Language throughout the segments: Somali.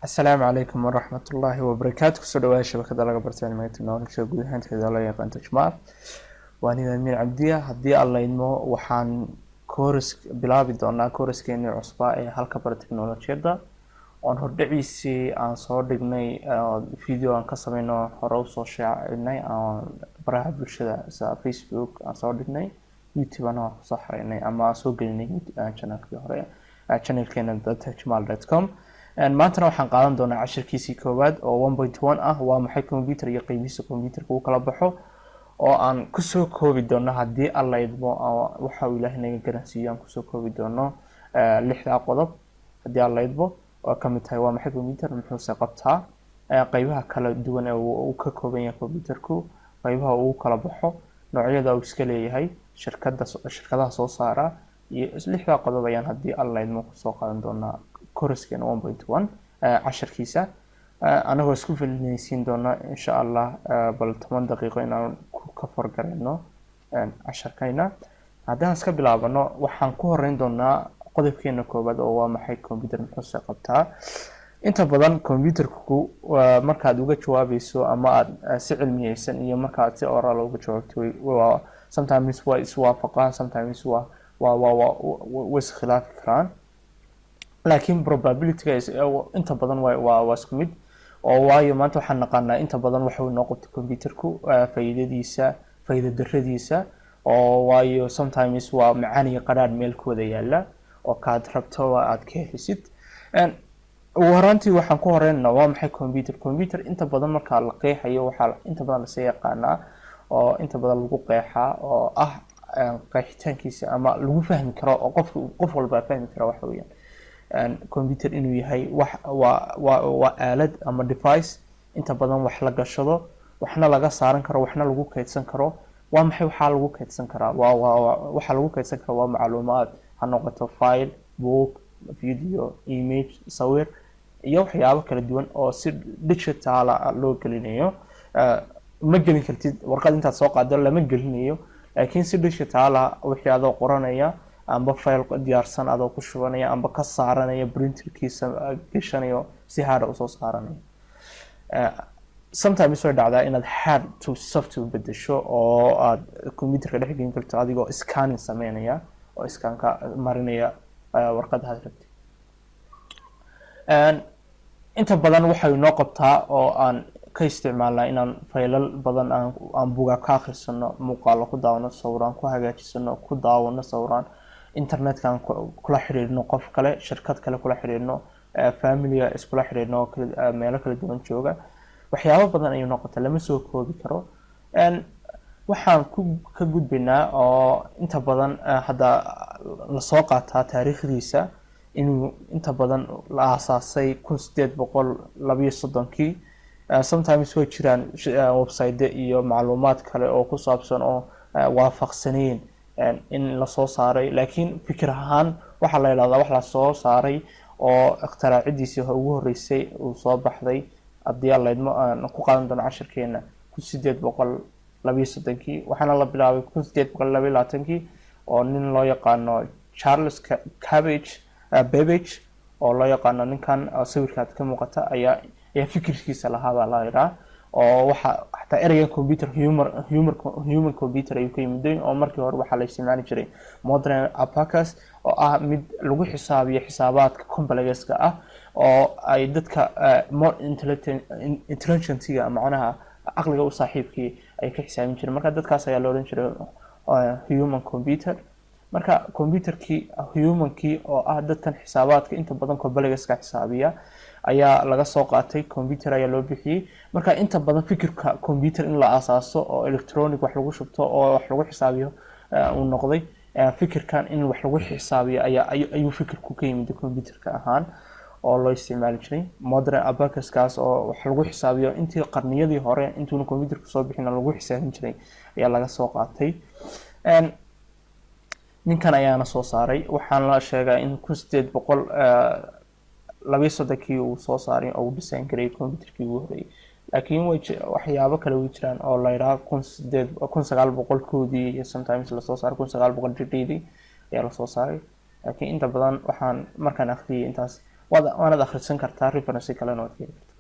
Asalaamu calaykum waraxmatullaahi wabarakaatu. Kusoo dhawaada shabakada laga bartay cilmiga technology guud ahaanteeda, loo yaqaan Tajmaal. Waa aniga, Amiin Cabdiya. Haddii Alla idmo, waxaan course bilaabi doonaa, coursekeenii cusbaa ee halka bara technolojiyadda, oon hordhaciisii aan soo dhignay, video aan ka sameyno, hore usoo shaacinay, aan baraha bulshada sida Facebook aan soo dhignay, YouTube ana waan kusoo xareynay ama aan soo gelinay channelkii hore, channelkeena tajmaal.com. Maantana waxaan qaadan doonaa cashirkiisii koowaad oo 1.1 ah, waa maxay computer iyo qeybihiisa computerka uu kala baxo, oo aan kusoo koobi doono, haddii Alla idmo, waxa uu Ilaahay naga garansiiyo, aan kusoo koobi doono lixdaa qodob, haddii Alla idmo, oo kamid tahay waa maxay computer, muxuuse qabtaa, qeybaha kala duwan ee uu ka kooban yahay computerku, qeybaha uu kala baxo, noocyada uu iska leeyahay, shirkada, shirkadaha soo saara iyo lixdaa qodob ayaan, haddii Alla idmo, kusoo qaadan doonaa coursekeena 1.1 casharkiisa, anagoo isku felinaysiin doona, insha Allah, bal 10 daqiiqo inaan ka forgarayno casharkayna. Haddaan iska bilaabano, waxaan ku horeyn doonaa qodobkeena koowaad oo waa maxay computer, muxuuse qabtaa. Inta badan computerku markaad uga jawaabayso ama aad si cilmiyeysan iyo markaad si oral uga jawaabto, waa sometimes waa iswaafaqaan, sometimes waa way iskhilaafi karaan, laakiin probabilityga inta badan waa isku mid oo waayo maanta waxaan naqaanaa inta badan waxa uu noo qabto computerku, faa'iidadiisa, faa'iido darradiisa, oo waayo sometimes waa macaan iyo qadhaadh meel ku wada yaala oo kaad rabto aad ka helisid. Ugu horaantii waxaan ku horeynaa waa maxay computer. Computer inta badan markaa la qeexayo, waxaa inta badan lasii yaqaanaa oo inta badan lagu qeexaa oo ah qeexitaankiisa ama lagu fahmi karo oo qofka, qof walba fahmi kara, waxa weeyaan computer inuu yahay wax waa aalad ama device inta badan wax la gashado, waxna laga saaran karo, waxna lagu kaydsan karo. Waa maxay waxaa lagu kaydsan karaa? Waa waxaa lagu kaydsan karaa waa macluumaad, ha noqoto file, book, video, image, sawir iyo waxyaabo kala duwan oo si digital ah loo gelinayo. Ma gelin kartid warqad intaad soo qaado, lama gelinayo, laakiin si digital ah wixii adoo qoranaya amba file diyaarsan adoo ku shubanaya amba ka saaranaya, printerkiisa gashanayo, si hard usoo saaranaya. Sometimes way dhacdaa inaad hard to soft u bedesho oo aad computerka dhex gelin karto adigoo scanning sameynaya oo scanka marinaya warqadda aad rabtid. Inta badan waxay noo qabtaa oo aan ka isticmaalnaa inaan faylal badan aan buga ka akhrisano, muuqaalo ku daawano, sawiraan ku hagaajisano, ku daawano sawiraan, internetka aan kula xiriirno qof kale, shirkad kale kula xiriirno, familiga iskula xiriirno oo meelo kala duwan jooga. Waxyaabo badan ayuu noqota, lama soo koobi karo. Waxaan ku ka gudbaynaa oo inta badan hadda lasoo qaataa taariikhdiisa inuu inta badan la aasaasay 1832-kii. Sometimes way jiraan website iyo macluumaad kale oo ku saabsan oo waafaqsaneyn in lasoo saaray, laakiin fikir ahaan waxaa la yidhahdaa wax lasoo saaray oo ikhtiraacadiisii ugu horreysay uu soo baxday, haddii Alla idmo, aan ku qaadan doono cashirkeena, 1832-kii. Waxaana la bilaabay 1822-kii oo nin loo yaqaano Charles Cabbage Babbage oo loo yaqaano ninkan sawirkaad ka muuqata ayaa fikirkiisa lahaabaa la yidhaha, oo waxa xataa ereygan computer human computer ayuu ka yimiday, oo markii hore waxaa la isticmaali jiray modern abacus, oo ah mid lagu xisaabiyo xisaabaadka complexka ah oo ay dadka more intelligentiga, macnaha caqliga u saaxiibkii, ay ka xisaabin jireen. Marka dadkaas ayaa la odhan jiray human computer. Marka computerkii humankii oo ah dadkan xisaabaadka inta badan complexka xisaabiya ayaa laga soo qaatay, computer ayaa loo bixiyey. Marka inta badan fikirka computer in la aasaaso oo electronic wax lagu shubto oo wax lagu xisaabiyo uu noqday, fikirkan in wax lagu xisaabiyo ayaa ayuu fikirku ka yimid computerka ahaan oo loo isticmaali jiray modern abacuskaas oo wax lagu xisaabiyo intii qarniyadii hore intuuna computerka soo bixin lagu xisaabin jiray ayaa laga soo qaatay. Ninkan ayaana soo saaray. Waxaana la sheegaa in 1832-kii uu soo saaray oo uu design gareeyay computerkii ugu horreeyay, laakiin way waxyaabo kale way jiraan oo la yidhaha 1900-koodii iyo sometimes lasoo saaray 1900 jidheydii ayaa lasoo saaray, laakiin inta badan waxaan markaan akhriyay intaas. Waanaad akhrisan kartaa, reference kalena waad ka heli kartaa.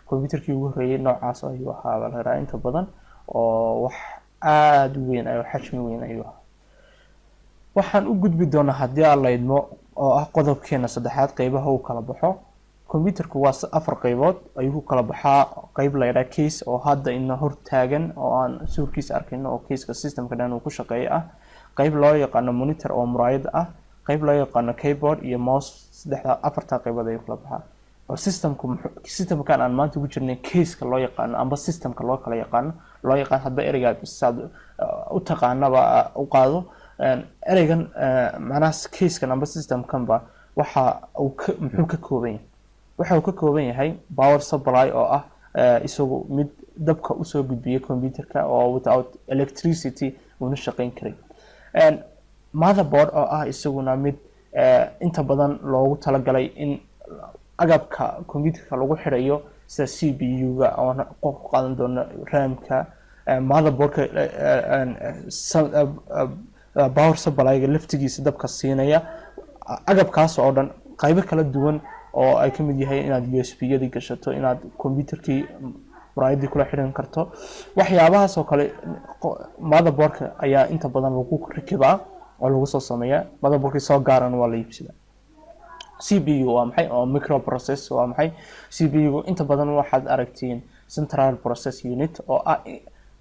Computerkii ugu horreeyay noocaas ayuu ahaa baa la yidhaha inta badan, oo wax aada u weyn ayo xajmi weyn ayuu ahaa. Waxaan u gudbi doonaa, haddii aan la idmo, oo ah qodobkeena saddexaad, qeybaha uu kala baxo computerku. Waa afar qeybood ayuu ku kala baxaa. Qeyb la yidhaha case, oo hadda ina hor taagan oo aan sawirkiisa arkayno, oo caseka systemka dhan uu ku shaqeeyo ah. Qeyb loo yaqaano monitor, oo muraayad ah. Qeyb loo yaqaano keyboard iyo mouse. Saddexda, afartaa qeybood ayuu kala baxaa. Bal systemku muxuu, systemkan aan maanta ugu jirnay, caseka loo yaqaano amba systemka loo kala yaqaano, loo yaqaan hadba ereygaad saad u taqaanaba u qaado ereygan, macnaha casekan amba systemkanba waxa uu ka muxuu ka kooban yahay? Waxa uu ka kooban yahay power supply, oo ah isagu mid dabka usoo gudbiya computerka, oo without electricity una shaqeyn karay. Motherboard, oo ah isaguna mid inta badan loogu talagalay in agabka computerka lagu xirayo, sida CPU-ga oon qof ku qaadan doono, RAM-ka, motherboardka, power supply-ga laftigiisa dabka siinaya, agabkaas oo dhan, qaybo kala duwan oo ay kamid yahay inaad USB-yadii gashato, inaad computerkii muraayadii kula xidhan karto, waxyaabahaas oo kale. Motherboardka ayaa inta badan lagu rakibaa oo lagu soo sameeyaa. Motherboardkii soo gaaran waa la iibsadaa. CPU waa maxay, oo microprocess waa maxay? CPU inta badan waxaad aragtiin central process unit, oo ah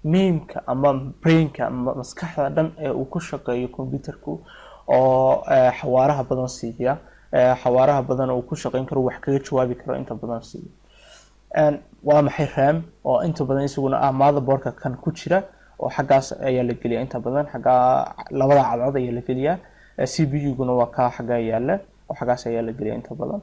mainka ama brainka ama maskaxda dhan ee uu ku shaqeeyo computerku, oo xawaaraha badan siiya, xawaaraha badan uu ku shaqeyn karo, wax kaga jawaabi karo inta badan siiya. Waa maxay RAM? Oo inta badan isaguna ah motherboardka kan ku jira, oo xaggaas ayaa la geliya inta badan, xaggaa labada cadcad ayaa la geliyaa. CPU-guna waa kaa xaggaa yaala, oo xaggaas ayaa la geliya inta badan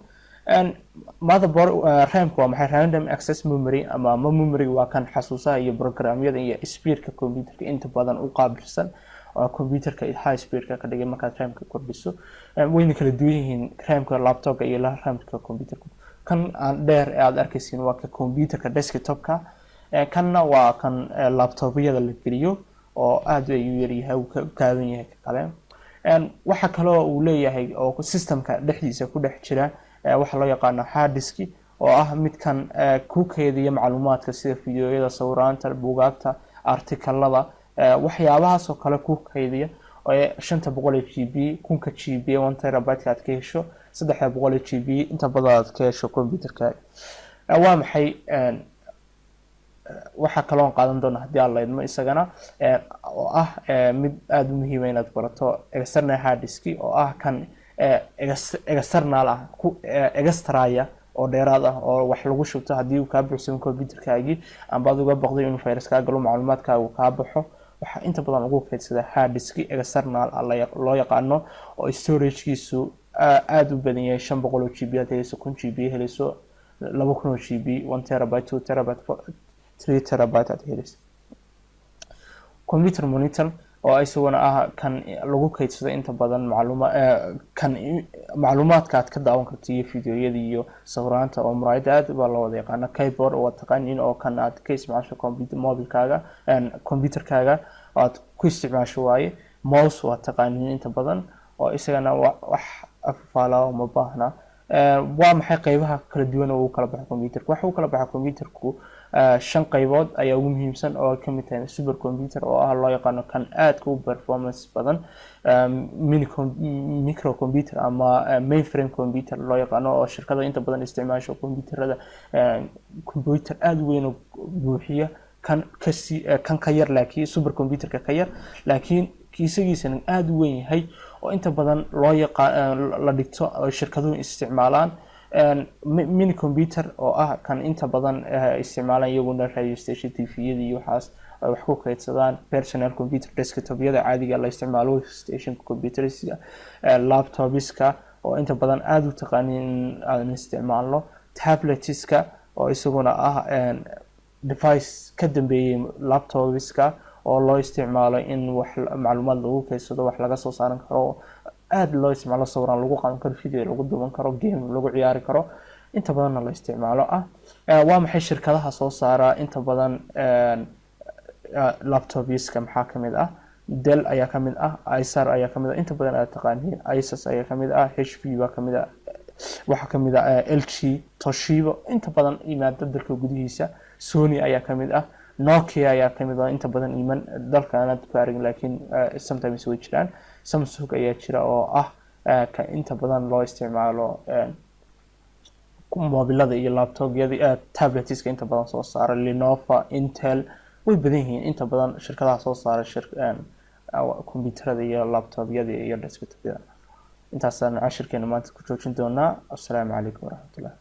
motherboard. RAM-ka waa maxay? Random access memory ama memory, waa kan xasuusaha iyo programyada iyo speedka computerka inta badan u qaabilsan, oo computerka high speedka ka dhigay markaad RAM-ka kordhiso. Wayna kala duwan yihiin RAM-ka laptopka iyo RAM-ka computerka. Kan aan dheer ee aada arkaysiin waa ka computerka desktopka, kanna waa kan laptopyada la geliyo, oo aada ayuu yaryahay, uu ka gaaban yahay ka kale. Waxa kaloo uu leeyahay oo systemka dhexdiisa ku dhex jira waxaa loo yaqaano hard disk, oo ah midkan ku keydiya macluumaadka, sida videoyada, sawiraanta, buugaagta, articlada, waxyaabahaas oo kale ku keydiya. 500 GB, 1000 GB, 1 terabyte aad ka hesho, 300 GB inta badan aad ka hesho computerkaaga. Waa maxay? Waxaa kaloon qaadan doona, haddii aan laydmo, isagana oo ah mid aada u muhiima inaad barato, external hard disk, oo ah kan external ah, ku extraya oo dheeraad ah, oo wax lagu shubto haddii uu kaa buuxsamo computerkaagii amba aad uga baqday inuu virus kaa galo, macluumaadkaagu kaa baxo. Waxaa inta badan lagu kaydsadaa hard disk external ah loo yaqaano, oo storagekiisu aada u badan yahay. 500 oo GB aad helayso, 1000 GB helayso, 2000 oo GB, 1 terabyte, 2 terabyte, 3 terabyte aad helayso. Computer monitor, oo isaguna ah kan lagu kaydsado inta badan macluuma, kan macluumaadka aad ka daawan karto iyo videoyada iyo sawiraanta, oo muraayada aad baa loo wada yaqaana. Keyboard oo taqaanin, oo kan aad ka isticmaasho computer mobilkaaga, computerkaaga aad ku isticmaasho waaye. Mouse waa taqaanin inta badan, oo isagana wax afafaala uma baahna. Waa maxay qeybaha kala duwan oo uu kala baxo computerka? Waxa uu kala baxa computerku shan qaybood ayaa ugu muhiimsan, oo ay kamid tahay super computer, oo ah loo yaqaano kan aadka u performance badan, mini micro computer ama mainframe computer loo yaqaano, oo shirkada inta badan isticmaasho computerada, computer aada u weyn oo buuxiya, kan kasi kan ka yar, laakiin super computerka ka yar, laakiin kiisagiisana aada u weyn yahay, oo inta badan loo yaqaan la dhigto oo shirkaduhu isticmaalaan. Mini computer, oo ah kan inta badan isticmaalaan iyaguna radio station, TV-yada iyo waxaas ay wax ku kaydsadaan. Personal computer, desktopyada caadiga la isticmaalo, workstation computerska, laptopiska oo inta badan aada u taqaanin in aan isticmaalno, tabletska, oo isaguna ah device ka dambeeyey laptopiska, oo loo isticmaalo in wax macluumaad lagu kaydsado, wax laga soo saaran karo, aada loo isticmaalo, sawiraan lagu qaadan karo, video lagu duuban karo, game lagu ciyaari karo, inta badanna la isticmaalo ah. Waa maxay shirkadaha soo saara inta badan laptopska? Maxaa kamid ah? Dell ayaa kamid ah, Acer ayaa kamid ah, inta badan aad taqaaniin, Asus ayaa kamid ah, HP baa kamid ah. Waxaa kamid ah LG, Toshiba, inta badan yimaada dalka gudihiisa. Sony ayaa kamid ah, Nokia ayaa kamid ah, inta badan iman dalka aanaad ku aragin, laakiin sometimes way jiraan. Samsung ayaa jira oo ah ka inta badan loo isticmaalo mobilada iyo laptopyada, tabletska inta badan soo saara. Lenovo, Intel, way badan yihiin inta badan shirkadaha soo saara computerada iyo laptopyada iyo desktopyada. Intaasaan cashirkeena maanta ku joojin doonaa. Assalaamu calaykum waraxmatullah.